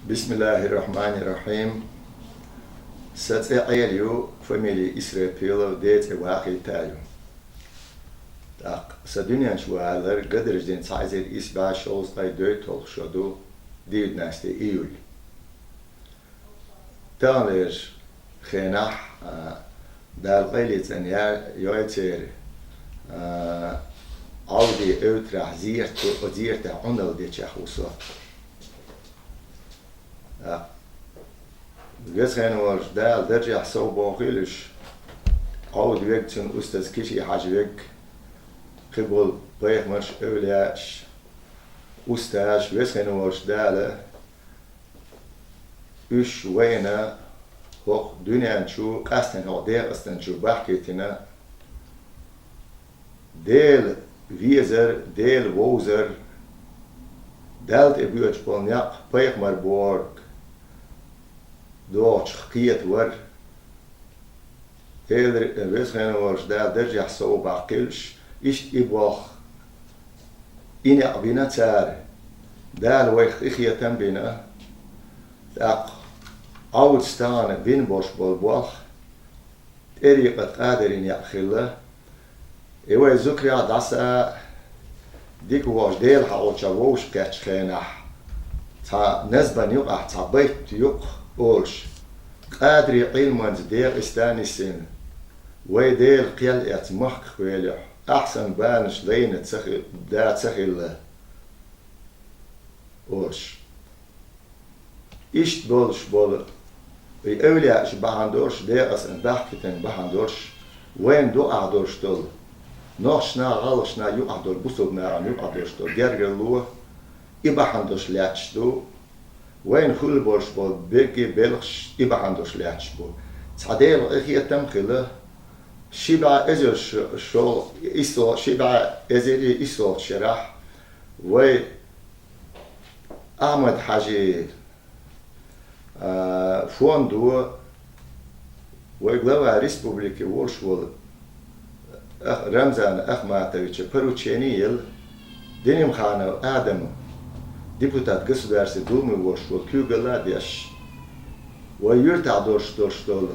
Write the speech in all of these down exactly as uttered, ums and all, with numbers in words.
Бисмиллахир-рахманир-рахим. Сан цӀе Ӏела ю, фамили Исрапилов, ден цӀе Вахита ю. ТӀаккха сан дуьнен чу валар гадарчу дийнахь цхьа эзар исс бӀе шовзткъе дейтталгӀа шо ду, девятнадцатое июль. Таханлерчу хенахь, а, Дала къайле цӀанъяр йой церан, а, Ӏовди эвтарахь зерат ду, оцу зератехь Ӏуналла дечех ву со. А, Веза-Воккхачу Дала даржехь совбохийла уьш, Ӏовда вега, цуьнан устаз Киши-Хьаьжа вега, кхин болу пайхамарш, эвлаяаш, устазаш, Веза-Воккхачу Дала уьш вайна хӀокху дуьнен чу, къаьсттина хӀокху декъастан чу бахкийтина, Дела везар, Дела вовзар, Далла тӀе боьдуш болу некъ пайхамар бохург догӀучух кхетавар. Элира, Веза-Воккхачу Дала даржехь совбаккхийла уьш, иштта и болх, и некъ бина цара, Дала вайх къинхетам бина, тӀаккха Ӏовдас тахана бина болуш болу болх, тӀерикъат къадарийн некъ хилла. И вай зуькарехь дӀаса дика вахча, Дела хьалхочохь вовшахкхеттачу хенахь, цхьа назбан юкъахь цхьа байт ю-кх олуш: «Къадарийн Ӏилманца декъаста нисина, вай Дела кхел эцна махках велахь, ахьа санна баланаш лайна ца хи-, да ца хилла», олуш. Иштта болуш болу и эвлаяаш бахьана долуш, декъаза бахкийтина бахьана долуш, вайна дукъахь долуш долу, нохчашна, гӀалгӀашна юкъахь долу, бусалба нахана юкъахь долуш долу гергарло и бахьана долуш лаьтташ ду, вайна хуьлу болуш болу берриге белхаш и бахьана долуш лаьтташ бу. Цхьа Делан къинхетам а хилла, ши бӀе эзар ш-, шо-, исс-, ши бӀе эзар иссолгӀачу шарахь вай Ахьмад-Хьаьжин, а, фондо вай глава республики волуш волу Ах-, Рамзан Ахматовича поручение елла, Денимханов Адама, депутат Государственной Думы волуш волу, куьйгалла а деш, вай юьртахь долуш долуш долу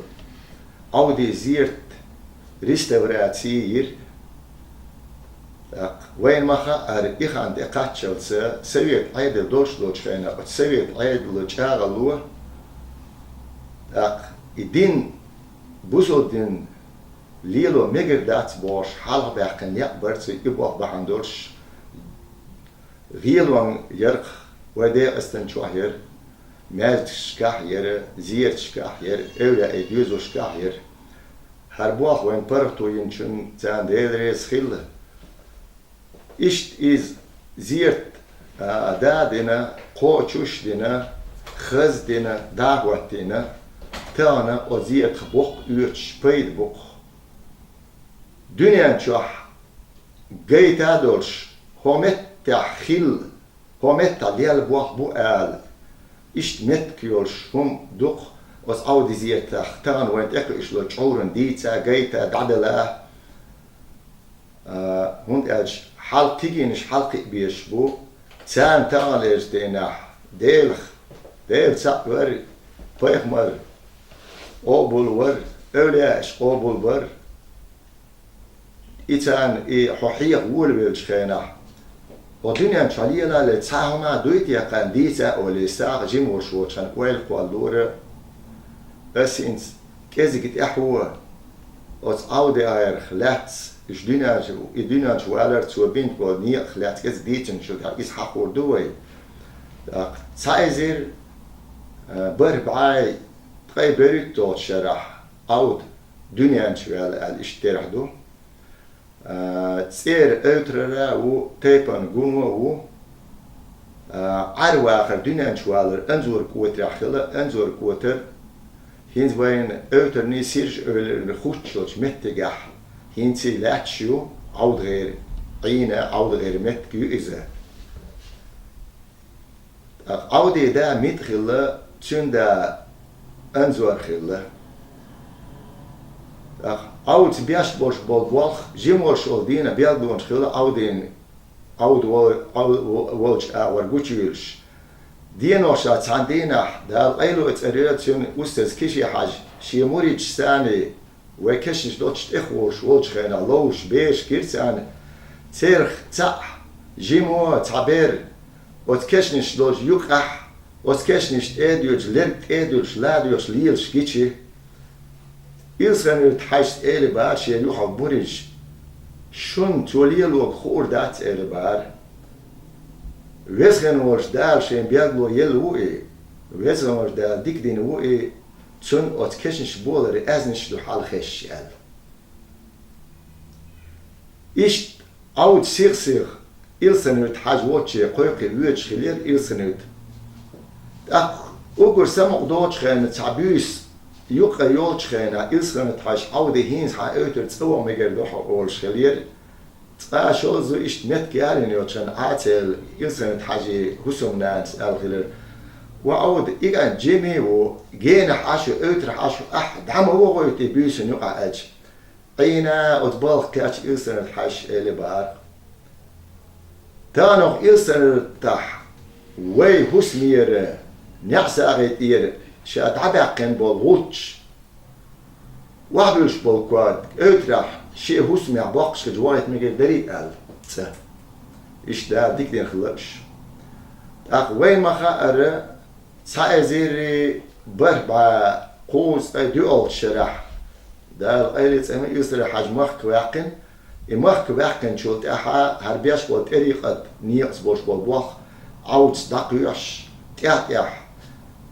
Ӏовди зерат реставраци йира. ТӀаккха вайна ма-хаъара, и хан тӀекхаччалца, совет Ӏедал долуш долчу хенахь, оцу совет Ӏедалан чӀагӀалло, тӀаккха и дин, бусалба дин лело мегар дац бохуш, хьалхабаьккхина некъ бара цу и болх бахьана долуш, гӀелонан ярх вай декъастан чохь яра, маьждигашкахь яра, зераташкахь яра, эвлаяийн доьзалшкахь яра. ХӀара болх вайна паргӀато йинчунна царна Дела реза хилла. Иштта иза зерат, а, да а дина, кхочуш а дина, хаза а дина, дӀахӀоттийна, тахана оцу зератах боккха оьцуш пайда бу-кх. Дуьнен чохь гайта а долуш, хӀокху меттехь хилла, хӀокху меттехь лелла болх бу ала, иштта меттиг йолуш хӀума ду-кх оцу Ӏовди зератах тахана вайна тӀекхуьуш долу чкъурана дийца, гайта, дӀадала. А, хӀунда аьлча хьалха кегийнаш хьалакхиа безаш бу, царна таханлерчу дийнахь Делах, Дела цхьаъ вар, пайхамар къобал вар, эвлаяаш къобал бар. И царна и хьо хьеха волавеллачу хенахь, хьо дуьнен чохь лела а лела, цхьа хӀума дуй те кхарна дийца а олий, сагӀа жима волуш волчу хьан ойла кхоллалора. Ас хӀинца кӀезиг тӀаьхьо оцу Ӏовди-Ӏайрах лаьцна, уьш дуьнен чу, и дуьнен чу валар, цо бинт болу некъах лаьцна кӀезиг дийцина шу тӀехь, иза хьахор ду вай. ТӀаккха цхьа эзар, а, бархӀ бӀе ткъе берхӀитталгӀачу шарахь Ӏовда дуьнен чу ваьлла аьлла иштта терахь ду. А, цӀера эвтарара а ву, тайпана гуно а ву. А, Ӏар вахар, дуьнен чу валар Анзор кӀотарехь хилла, Анзор кӀотар хӀинца вайна эвтарний, сирж эвларий хуттуш йолчу меттигехь хӀинца лаьтташ ю, ӀовдагӀеран, Ӏийна ӀовдагӀеран меттиг ю иза. ТӀаккха Ӏовдин да митӀа хилла, цуьнан да Анзор хилла. ТӀаккха Ӏовдас беш болуш болу болх жима волуш волу дийнахь билгалонаш хилла Ӏовдин, Ӏовда вол-, Ӏов-, волчу агӀор гучуйолуш. Деношкахь цхьана дийнахь, Дала къайло а цӀерйойла цуьнан, устаз Киши-Хьаьжа шен мурдашца цхьаьна, вай кешнаш доцчу тӀехволуш волчу хенахь, ловзуш бераш гира царна, церах цхьаъ, жима цхьа бер, оцу кешнаш долчу юккъехь, оцу кешнаш тӀе а доьдуш, лерг тӀе а дуьллуш, ладоьгӀуш лелаш гича, Илсхан-Юьртахь Хьаьжас элира бара шен юьхьа мурдашка: «Шуна цо лелорг хуур дац», — элира бара. Веза хин волчу Дала шен билгало елла ву и, Веза хин волчу Дала дика дина ву и, цунна оцу кешнаш болар аьзнаш ду хьалхешаш аьлла. Иштта Ӏовда сих-сиха Илсхан-Юьртахь Хьаьжа волчу кхойкхий воьдуш хиллера Илсхан-Юьрта. ТӀаккха уггар самукъа доцучу хенахь цхьа буьйса юккъе йолчу хенахь, Илсхан-Юьртахь Хьаьжас: «Ӏовда, хӀинца хьан эвтар цӀа ваха мегар ду хьо», — олуш хиллера. Цкъа а шозза иштта меттиг ялийна йолчу хенахь Ӏацел Илсхан-Юьртахь Хьаьжин хӀусамнанас аьлла хиллера: «Ва Ӏовда, и кӀант жима а ву, генахь Ӏаш ву, эвтархахь Ӏаш ву, ахь дӀа ма вогӀуьйту и буьйсанна юкъахь», — аьлча, Ӏийна оцу балха кхечча Илсхан-Юьртахь Хьаьжас элира бара: «Тахана хӀокху Илсхан-Юьртахь вай хӀусамера, неӀсагӀин тӀера ша дӀабаьккхина болу гӀулч, охьабуьллуш болу ког эвтархахь шен хӀусамехь боккхуш хилча вогӀийта мегар дарий?» — аьлла цӀа. Иштта Дала дика дина хилла уьш. ТӀаккха вайна ма-хаъара, цхьа эзар бархӀ бӀе кхузткъе доьалгӀачу шарахь, Дала къайле цӀена, Илсхан-Юьртахь Хьаьжа махка ваьккхина. И махка ваьккхинчул тӀаьхьа хӀара беш болу тӀерикъат некъаца болуш болу болх Ӏовдас дӀакхоьхьуш, тӀаьхь-тӀаьхьа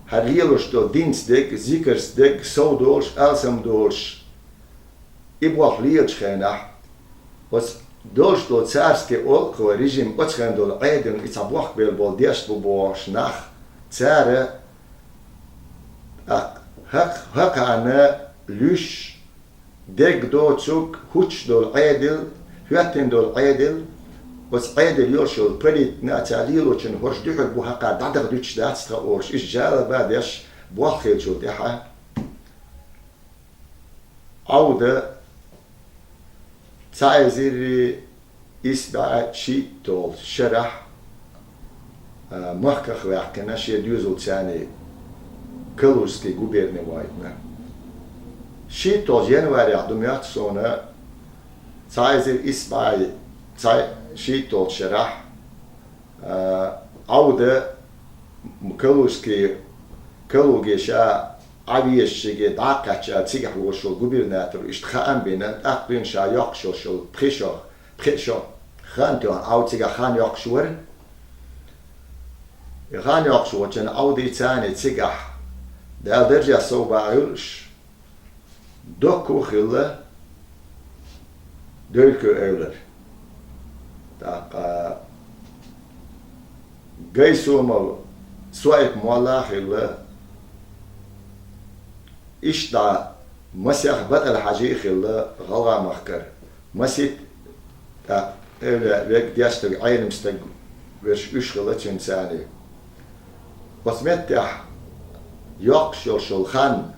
хӀара лелош долу динца дерг, зикарца дерг, сов долуш, алсам долуш, и болх лелачу хенахь, оцу долуш долу царский олкхо режим, оцу хенахь долу Ӏедална и цхьа бохкабелла болу дешна бу бохуш нах, цара тӀаккха хӀокх-, хӀокхарна луьйш, дерг доцург, хӀуттуш долу Ӏедал, хӀоьттина долу Ӏедал, оцу Ӏедалехь йолуш йолу политикна цара лелочунна хӀорш дуьхьал бу, хӀокхара дӀадаха дуьтуш дац тхан олуш, иштта жалоба деш болх хилчул тӀаьхьа, Ӏовда цхьа эзар исс бӀе шийтталгӀачу шарахь, а, махках ваьккхина, шен доьзалца цхьаьна Калужский губерни вайтина. ШийтталгӀачу январехь ду моьтту суна, цхьа эзар исс бӀе цхьа шийтталгӀачу шарахь, а, Ӏовда Калужский, Калуге ша Ӏан везачу шиге дӀа а кхаьчча, цигахь волуш волу губернатор иштта хаам бина, тӀаккха дуьйна ша йоккхуш йолуш йолу пхи шо, пхи шо хан тоьхна, Ӏовда цигахь хан йоккхуш вара. И хан йоккхуш волчун Ӏовдий царний цигахь, Дала даржехь сов бахьа хуьлуш, Докку а хилла, Девлко эвлара. ТӀаккха Гайсумов Соип-молла а хилла, иштта масех БатӀал-Хьаьжа а хилла ГӀалгӀай махкара. Масийтта тӀаккха эвлара верг, дешна стаг, Ӏелам стаг верш уьш хилла цуьнан царний. Оцу меттехь йоккхуш йолуш йолу хан,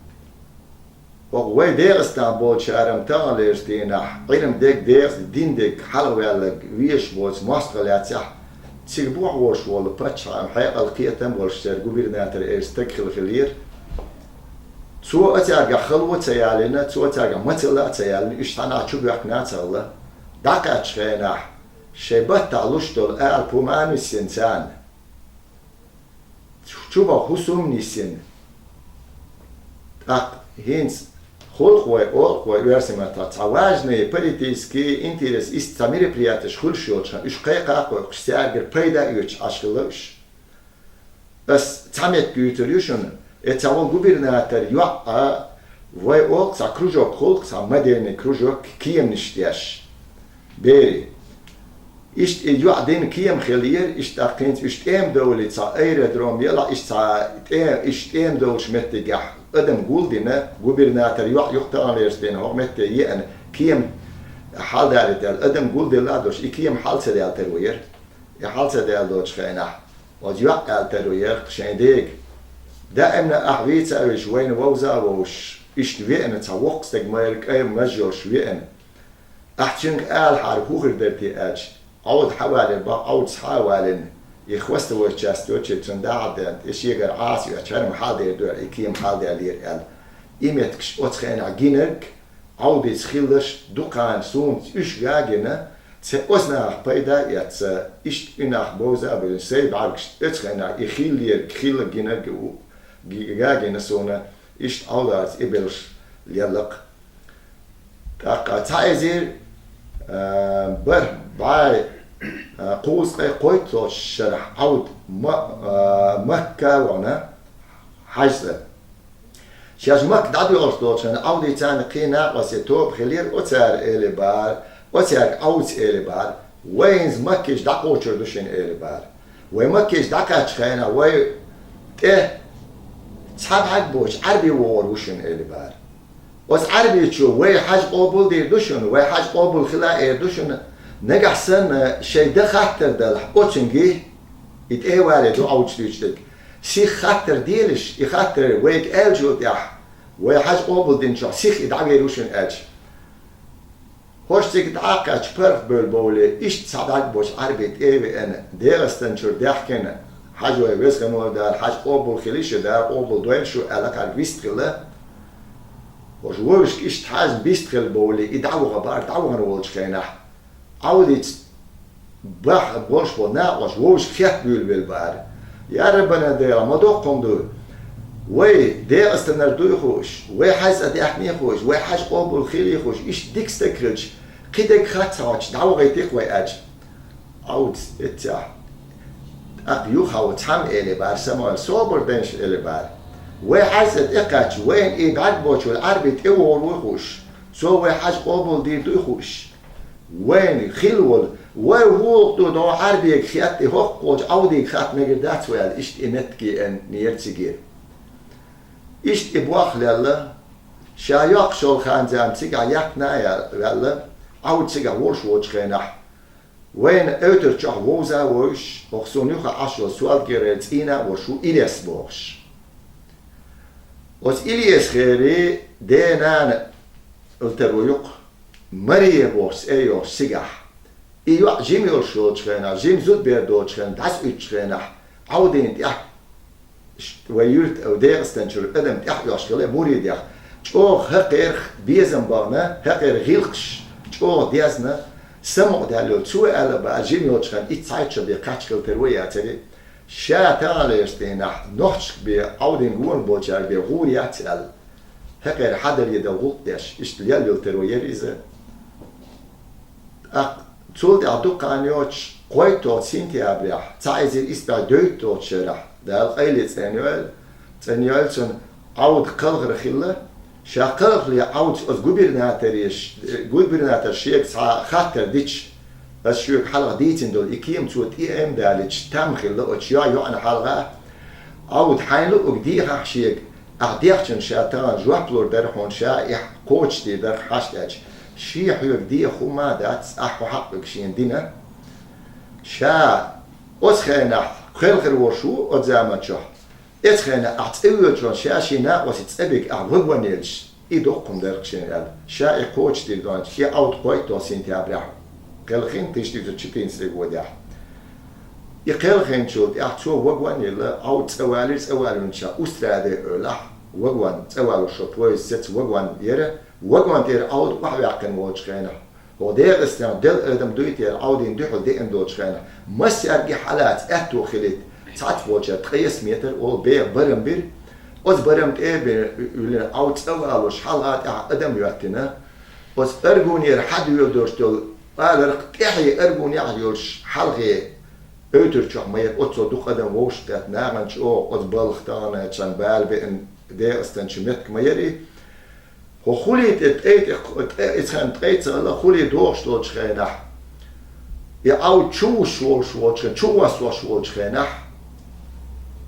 хӀокху вай ДегӀастан болчара-м таханлерчу дийнахь Ӏилма дерг, дегӀаца дин дерг хьалхаваьлларг везаш боцу мостагӀа лаьцнехь, цига бохьуш волу паччахьан хьекъал, кхетам болуш церан губернатор эр стаг хилла хиллера. Цо а цаьргахь хало а ца ялийна, цо а цаьргахь мацалла а ца яьллина, уьш цхьанхьа чу боьхкина а ца хилла. ДӀакхаьччу хенахь, шайн баттахь луш долу ала пу ма нисйина царна. Чу баха хӀусам а нисйина. ТӀаккха хӀинца хӀуллакх вай, олкх вай, оьрсийн маттахь, цхьа важный политический интерес, иштта цхьа мероприятеш хуьлуш йолчу хенахь, уьш кхайкха а кхойкхуш, цаьргара пайда а оьцуш Ӏаш хилла уьш. Ас цхьа меттиг дуьйцур ю шуна, э, цхьа волу губернатор йоӀ а, вай олу цхьа кружок, хӀуллакх цхьа модельный кружок, кеманаш деш. Бери. Иштта и йоӀ дина кема хиллера, иштта тӀаккха хӀинца уьш тӀема довлий, цхьа аэродром елахь, иштта цхьа тӀе-, иштта тӀема довлуш меттигехь адам гулдина, губернатор йоӀ юха таханлерчу дийнахь хӀокху метте еана, кема хьалдалийта аьлла, адам гулделла а долуш, и кема хьал ца даьлла таро яра. И хьал ца даьлла долчу хенахь, оцу йоӀ аьлла таро яра шайн дега: «Даимна ахь вийца а вийча, вайна вовза а вовзуш, иштта веана цхьа воккха стаг майра кӀай маж йолуш веана. Ахь цуьнга алахьара хӀун хир дара те?» — аьлча, Ӏовда хьавалийра боху, Ӏовда схьа а валийна, И хвостовой часть йолча цунна дӀа а даьнна, и шегара Ӏаса йоьттача, хӀара-м хьалдер ду, и кема хьалдаьллера аьлла. И меттигаш оцу хенахь гинарг Ӏовдица хилларш дукха суна уьш гина, цхьа оцу нахах пайда а эцна, иштта и нах бовза а бевза, сайн бӀаьргашца оцу хенахь и хилларг, хилла гинарг а ву, ги-, гина суна, иштта Ӏовдалца и белш лелла-кх. ТӀаккха цхьа эзар, а, бархӀ бӀе, а, кхузткъе кхойтталгӀачу шарахь Ӏовд Ма-, а, Макка а вахана хьаьжцӀа. Шаьш Макка дӀадоьлхуш долчу хенахь Ӏовдица кхин накъостий тоба хиллера, оцара элира бара, оцаьрга Ӏовдица элира бара: «Вай хӀинца Маккичу дӀакхочур ду шуна», — элира бара. «Вай Маккичу дӀакхаьччу хенахь вай тӀе цхьа бӀаьрг боцу Ӏаьрби вогӀур ву шуна», — элира бара. Оцу Ӏаьрбичо: «Вай хьаьж къобалдийр ду шуна, вай хьаьж къобал хила эр ду шуна, нагахь санна шайн дан хаттар далахь, оцуьнга и тӀе а валий ду Ӏовдица дуьйцуш дерг. Сиха хаттар делаш, и хаттар вайга аьллачул тӀаьхьа, вай хьаьж къобалдинчохь сиха и дӀавер ву шуна», — аьлча. ХӀорш цига дӀа а кхаьчча, паргӀатбевлла бовлий, иштта цхьа бӀаьрг боцу Ӏаьрби тӀе а веана, ДегӀастанчуьра даьхкина, хьаьжой, веза хӀамор Дала хьаьж къобал хилийша, Дала къобал дойла шу аьлла, кхаьрга вистхилла. ХӀорш вовшашка иштта хьаьжна вистхилла бовлий, и дӀаваха бара, дӀавахана волчу хенахь, Ӏовдица бахьа болуш болу накъост вовшашка хетта буьйлабелла бара. «Я Раббана Дела, ма доккха хӀума ду. Вай ДегӀастанара дуй хууш, вай хьаьжцӀа даьхний хууш, вай хьаьж къобал хилий хууш, иштта дика стаг хилча, кхин дерг хатта ца хоттуш дӀавахийти-кх вай», — аьлча, Ӏовдис эццехь, тӀаккха юха а цхьамма элира бара, Самуэл, собар дайша элира бара: «Вай хьаьжцӀа тӀе кхаьчча, вайна и бӀаьрг боцу Ӏаьрби тӀе вогӀур вуй хууш, цо вай хьаьж къобал дийр дуй хууш, вайна хилла волу, вай хӀугӀа ду догӀу Ӏаьрбига хетта, и хӀокху волчу Ӏовдига хатта мегар дац вай», — аьлла, иштта и меттиг еанера цигара. Иштта и бохлелла, ша йоккхуш йолу хан-зама цигахь яьккхина а ваьлла, Ӏовда цигахь волуш волчу хенахь, вайна эвтар чохь вовза а вовзуш, хӀокху суна юха Ӏаш йолу Солгеран цӀийна а волуш ву Илес бохуш. Оцу Илесера ден-нана латар ву юкъа, Мария бохуш цӀе йолуш цигахь. И йоӀ жима йолуш йолчу хенахь, жима зудабер долчу хенахь, дӀасауьйтучу хенахь, Ӏовдина тӀехь, ш-, вай юьрта, ДегӀастанчуьра адам тӀехь а оьхуш хилла муридех, чӀогӀа хӀокхерах безам бахана, хӀокхеран гӀиллакхаш чӀогӀа дезна, самукъадаьлла йолу. Цо аьлла бара, жима йолчу хенахь итт схьайтта шо бен кхаччалц тера вай яцара, ша таханлерчу дийнахь нохчашка бен, Ӏовдина гонах болчаьрга бен гӀур яц аьлла, хӀокхеран хьадар-йидар гӀуллакх деш, иштта лелла йолу тера вай яра иза. ТӀаккха цул тӀаьхьа дукха хан йоцуш, кхойтталгӀа сентябрехь, цхьа эзар исс бӀе дейтталгӀачу шарахь, Дала къайле цӀанйойла, цӀанйойла цунна, Ӏовда кхалхар хилла. Ша кхалхале Ӏовдас оцу губернаторе ш-, губернатора шега цхьа хаттар дича, ас шуьга хьалха дийцина долу и кема цо тӀе а ма далийча, там хилла оцу йоӀ-, йоӀана хьалха. Ӏовда, хьайна луъург дехахь шега, ахь дехчунна ша тахана жоп лур дара хьуна, ша и кхочушдийр дара хьашт аьлча, шен хьоьга деха хӀумма а дац, ахь хьо хьакъ верг шена дина. Ша оцу хенахь кхалхар волуш ву оцу заманчохь. Оцу хенахь ахь цӀа воьдучу хенахь ша шен накъостий цӀа бигна ахь вагон елча, и доккха хӀума дара-кх шена аьлла. Ша и кхочушдийр доьлча, и Ӏовда кхойтталгӀа сентябрехь кхелхина, тысяча девятьсот четырнадцатый годехь. И кхелхинчул тӀаьхьа цо вагон а елла, Ӏовда цӀа валийра, цӀа валийначохь Устраде олахь, вагон, цӀа валош шо поезд сеца вагон яра, вагон тӀера Ӏовда охьаваьккхина волчу хенахь, хӀокху ДегӀастанехь делла адам дуй-те, Ӏовдина дуьхьал деана долчу хенахь, массаьрга хьалаца аьтту хилийта, цхьацца болчара ткъе исс метр олу беха барам бира. Оцу барам тӀе а бина, Ӏовда цӀа валош хьалха тӀаьхьа адам йоьттина. Оцу аргунера хьадоьлла долуш долу аларх тӀаьхье аргунехь а йолуш хьалхе эвтар чохь ма яра, оццул дукха адам вовшахкхетта, нахана чӀогӀа оцу балха тахана чан бала беана ДегӀастанчу меттиг ма яра и. ХӀокху хӀулий тӀе, тӀе, тӀе, тӀе, и цхьаьна ткъе ца хилла, хӀулий дохуш долчу хенахь, и Ӏовда чу вуссуш волуш волчу хенахь, чу воссош волчу хенахь,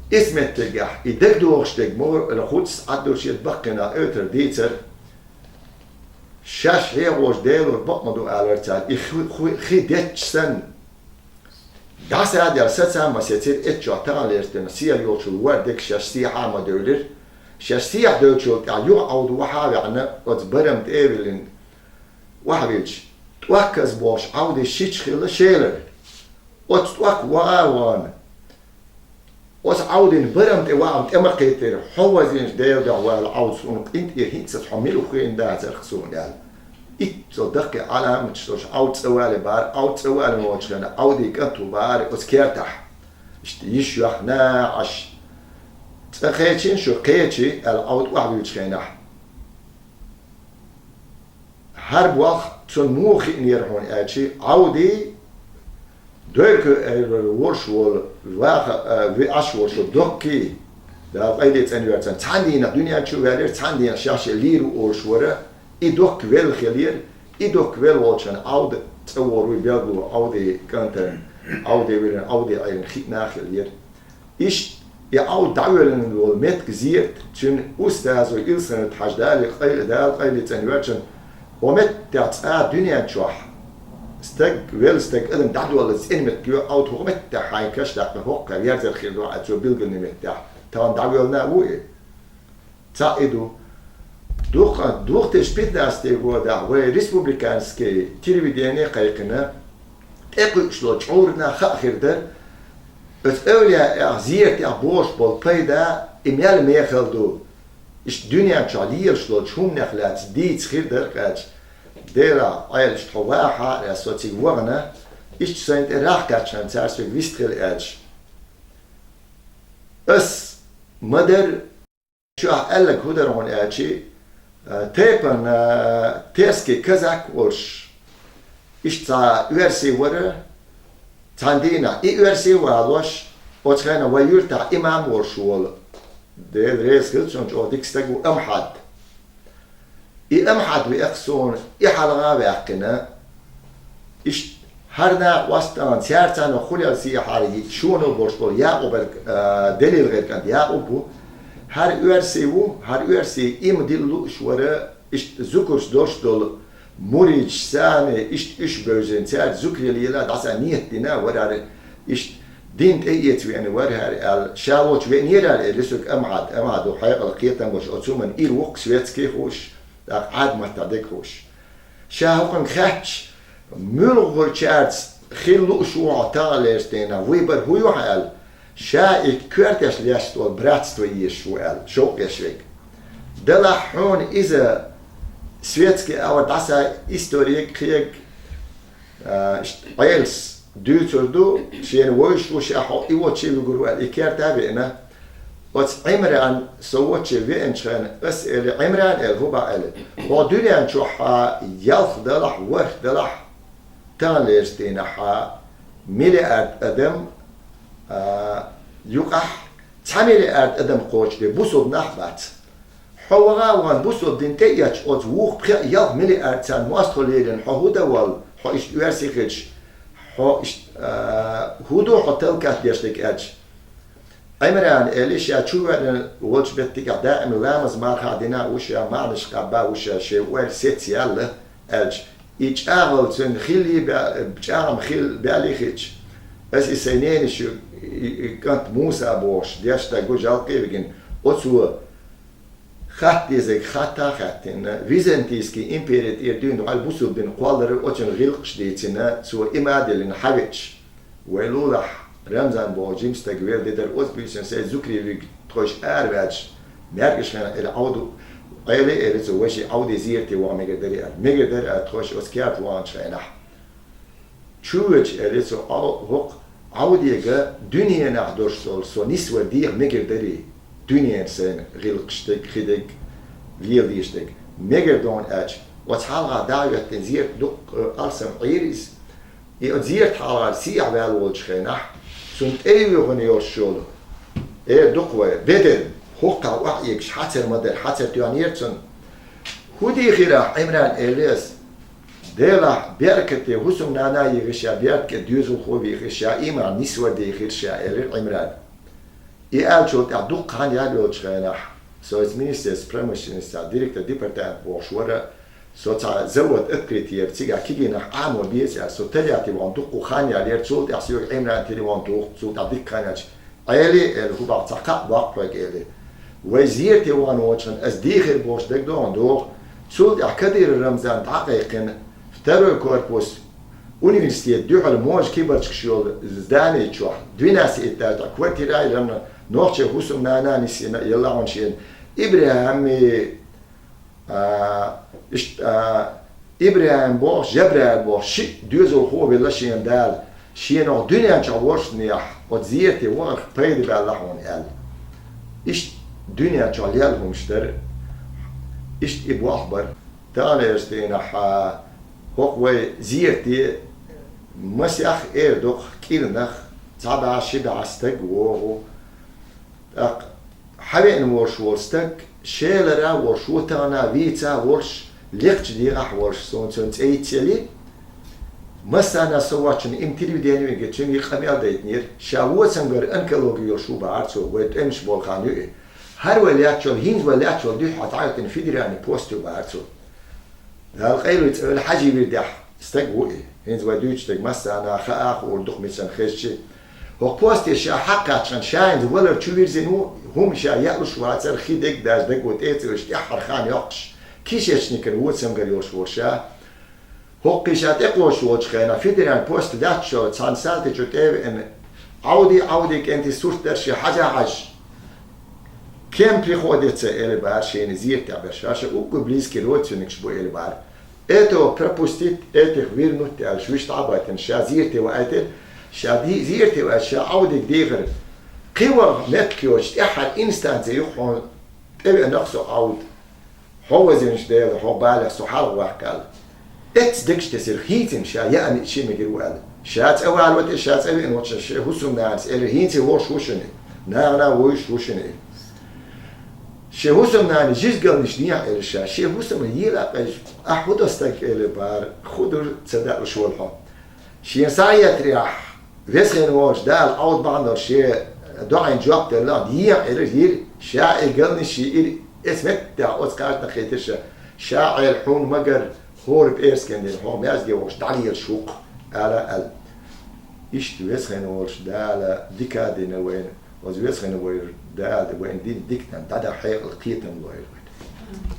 иза меттигехь, и дагадогӀуш дерг ма вара, ала хуц Ӏаддур шеца баккхина эвтар дийцар. Шаьш хьехош Делора бакъ ма ду алара цара, и хи, хи, хи детташ санна. ДӀасадаьлла саца а ма сецира, эццахь таханлерчу дийнахь сехьа йолчул вар дерг шаьш сехьа а ма девлира. Шаьш сехьа девллачул тӀаьхьа юха Ӏовда охьа а ваьхьна, оцу барам тӀе а виллина, охьавиллича, тӀоккхаза бохуш Ӏовдис шича хилла шелара. Оцу тӀоккха ваха а вахана, Оцу Ӏовдина барам тӀе ваам тӀе ма кхетира, хьо вазийначу Делан дуьхьа вала Ӏовд, суна къинтӀера хӀинцца хьо мила ву хиъна дацара суна аьлла. Итт цо даккхий Ӏаламаташ долуш Ӏовд цӀа вале бара, Ӏовд цӀа валина волчу хенахь Ӏовдин кӀант ву бара оцу кертахь. Иштта йиш йохна Ӏаш. ЦӀа кхечина шу, кхечи аьлла Ӏовд охьавуьйчу хенахь. ХӀара болх цунна муха хиънера хьуна аьлчи, Ӏовди, дойрка эр вара, ворш волу, ваха, а, ви Ӏаш волуш вара доккхий, Дала къайле цӀанвоьрцан, цхьана дийнахь дуьнен чу ваьллера, цхьана дийнахь шаьш лийр ву олуш вара, и доккха велла хилера, и доккха велла волчун Ӏовда цӀа вогӀур вуй белгало, Ӏовди кӀантана, Ӏовди вирина, Ӏовди Ӏелина хиъна а хилера. Иштта и Ӏовд дӀавоьллина волу меттиг зерат, цуьнан устазо Илсанат-Хьаьжа, Дала къай-, Дала къайле цӀанвоьрцан, хӀокху меттехь цкъа дуьнен чохь стаг, велла стаг, адам дӀадоллаза цӀена меттиг ю, Ӏовд хӀокху меттехь хьайн каш даьккхина хӀокху кхаъ верзар хир ду, а цо билгалйина меттехь, тахана дӀавоьллина а ву и. Цхьаъ и ду. Дукха, две тысячи пятнадцатый годахь вай республиканский телевидение кхайкхина, тӀекхуьуш долчу Ӏуьйранна хаа хир дара, оцу эвлаяэх зератех бохуш болу пайда и мел мехала ду, иштта дуьнен чохь лелаш долчу хӀуманех лаьцна дийца хир дара кхача. Делахь, Ӏела, иштта хьо вахахьара, со цига вахана, иштта сайна тӀе рагӀ кхаьччхьана цара соьга вистхила аьлча. Ас ма-дарра, чохь аьлларг хӀун дара хьуна аьлчи, а, тайпана, а, терский казак волуш, иштта цхьа оьрси вара, цхьана дийнахь и оьрси а валош, оцу хенахь вай юьртахь имам волуш волу, Дела реза хила цунна, чӀогӀа дика стаг ву Амхьад. И Амхьад веана суна и хьалха а ваьккхина, иштта хӀара накъост а, цаьрца а хуьлел сехьара шоно болуш болу Якъуберг, а, Делил гӀеркант Якъуб ву. ХӀара оьрси ву, хӀара оьрси иман дилла лууш вара, иштта зуькарш долуш долу муридаш санна, иштта уьш бевзина, цаьрца зуькаре лела дӀаса нийят дина вара хӀара, иштта дин тӀеэца веана вара хӀара аьлла, ша волчу веанера аьлла, элира соьга Амхьад, Амхьад ву хьекъал кхетам болуш, оцу хӀуманна ира ву-кх, светский хууш, тӀаккха Ӏадаматта дерг хууш. Ша хӀокхуьнга хаьттича, муьлххачаьрца хила лууш ву хьо таханлерчу дийнахь, выбор хӀун ю хьан аьлла, ша и коьртеш лаьцна волу братство езаш ву аьлла, шовкъ еш верг. Делахь хьуна иза светский агӀор дӀаса историг, кхерг, а, Ӏелас дуьйцур ду, шена вевзаш ву ша, хьо и воче вуьгур ву аьлла, и керта а веана. Оцу Ӏимран со воче веанчу хенахь, ас элира, Ӏимран, элира, хӀун боху аьлла, хьо дуьнен чохь ялх далахь, ворхӀ далахь, таханлерчу дийнахь миллиард адам, а, юкъахь цхьа миллиард адам кхочушде бусулба нах бац. Хьо ваха а вахана бусулба дин тӀеэцча, оцу вукху пхеа-ялх миллиард царна мостагӀа лелийна хьо хӀун дан воллу, хьо иштта оьрси хилча, хьо иштта, а, хӀун ду хьо талкат деш дерг аьлча. Ӏимрана элира, ша чувоьллина волчу меттигехь даим ламаз марха а дина а ву ша, маьӀнаш кхаба а ву ша, шен ойла сецъяьлла, аьлча, и чӀагӀалла цуьнан хилли баь-, чӀагӀам хилла баьлли хилча, ас и сайн ненаш ю, и, и кӀант Муса бохуш, деш стаг ву, жалкъе а вигина, оцо хатта дезарг хатта а хаьттина, византийский импери тӀера дуьйна дӀа бусулба дин кхоллар, оцуьнан гӀиллакхаш дийцина, цо иман а диллина хьавеача. Вай лулахь, Рамзан боху жима стаг велла де дара, оцу буьйсанна сайн зуькаре вуьгу тхойша ара ваьлча, маьркӀаж хенахь, элира Ӏовду, Ӏела, элира цо, вайшиъ Ӏовди зерате ваха мегар дарий аьлла. Мегар дара аьлла, тхойша оцу керта ваханчу хенахь. Чувеча, элира цо, Ӏо-, хӀокху Ӏовдега дуьненахь долуш долу со нисвар деха мегар дарий, дуьненан сайна гӀиллакхаш дерг, хи дерг, леладеш дерг. Мегар ду хьуна аьлча, оцу хьалха дӀа а хӀоьттина зерат дуккха, э, алсам Ӏийра иза. И оцу зерат хьалхара сехьа ваьлла волчу хенахь, цунна тӀе а юьйхина йолуш йолу, э, дукха вай, бедар, хӀокххьа охьаэгаш хьацар ма дара, хьацар тоьхнера цунна. ХӀун дийхира ахь, Ӏимран, элира ас? Делахь беркате хӀусамнана а йийхира ша, беркате доьзалхо а вийхира ша, иман нисвар дийхира ша, элира Ӏимрана. И аьллачул тӀаьхьа дуккха хан яьлла йолчу хенахь, со иза министерство промышленности директор департамент бохуш вара, со цхьа завод открыть яра, цигахь кегийнах Ӏамо беза аьлла, со Тольятти вахана дуккха хан яьлла яра, цул тӀаьхьа соьга Ӏимрана телефон туху, цул тӀаьхьа дикка хан яьлча, Ӏели, элира, хӀун боху, цхьа кхаъ боккху хьоьга, элира. Вай зерате вахана волчу хенахь ас дийхира бохуш дерг ду хьуна доху, цул тӀаьхьа Кадыров Рамзан дӀакхайкхина, второй корпус, Университет дуьхьал можа кибарчкаш йолу здани чохь, двенадцать этаж, квартира а йилла, нохчийн хӀусамнана нисйина, елла хьуна шена. ИбрахӀими, а, ишт-, а, ИбрахӀим бохуш, Жабраил бохуш, шиъ доьзалхо велла шена Дала. Шена оха дуьнен чохь волчу нехь оцу зерате вахарх пайда баьлла хьуна аьлла. Иштта дуьнен чохь лелла хӀумаш дара. Иштта и болх бара. Тахана эрсийнахь, хӀокху вай зерате масех эр доккху кӀирнах, цхьа бӀе ши бӀе стаг вогӀу. ТӀаккха хьавеана волуш волу стаг, Шелара волуш ву, тахана вийца а волуш, лекхачу дегӀахь волуш, суна цуьнан цӀе йицъели, массарна со воцчунна им телевидени виге, цуьнга къамел дайтинера, ша вочуьнгара онкологи йолуш ву бахьара цо, вай тӀемаш болу хан ю и. ХӀара вай лаьттачул, хӀинца вай лаьттачул дуьхьа дӀахӀоьттина федеральный пост ю бахьара цо. Дала къайле цӀа велла, Хьажи вирдехь стаг ву и. ХӀинца вай дуьйцу стаг массарна хаа а хуур ду-кх, мичахь хезча. ХӀокху посте ша хьакхаччахьана, ша хӀинца валар чу вирзина ву, хӀума ша яалуш вацара, хи дерг даже даго тӀе а ца веш, тӀаьххьара хан йоккхуш, кишечникан вочуьнгара йолуш волу ша. ХӀокху ша тӀекхочуш волчу хенахь, федеральный пост лаьттачу цхьана салтичо тӀе а веана, Ӏовди, Ӏовди кӀентий сурт дара шен хьажа-хьажа. Кем приходится, элира бахьара шена зерате берш, ша уггар близкий родственникаш бу, элира бахьара. Этого пропустить, этих вернуть, аьлла, вуьшта дӀа а баттина, ша зерате ваийтира, ша ди-, зерате ваийтира, ша Ӏовдига дехира. Кхин ваха меттиг йоцуш, тӀаьххьара инстанци юха хьуна тӀевеанах со, Ӏовд. Хьо вазинчу Дела, хьо балех со хьалха ваккха аьлла. Эццахь дегаш тесира, хӀинца ша яа а ши мегар ву аьлла. Ша цӀа валаве, ша цӀа веана волчу шен хӀусамнанас элира, хӀинца волуш ву шуна и, нахана вуьйш ву шуна и. Шен хӀусамнана жижигалнаш дехьа, элира ша, шен хӀусамна ела а къежа, ахь хӀун до стаг, элира бахьара, хӀун дара ца даалуш волу хьо. Шена схьаэцарехь, весхина волчу Дала Ӏовд бахьана долуш шен доӀанна жоп делла, дехьа, элира, йира, ша и галнаш йиира, эцу меттехь оцу кхачанах хийтира ша, ша Ӏела хьуна магар, хӀора пӀераскан дина, хьо маьждиге вахча дӀалелаш ву-кх, ала аьлла. Иштта весхина волчу Дала дика а дина вайна, оцу весхина вайра Дала вайна дина диканан дӀадан хьекъал, кхетам лойла вайна.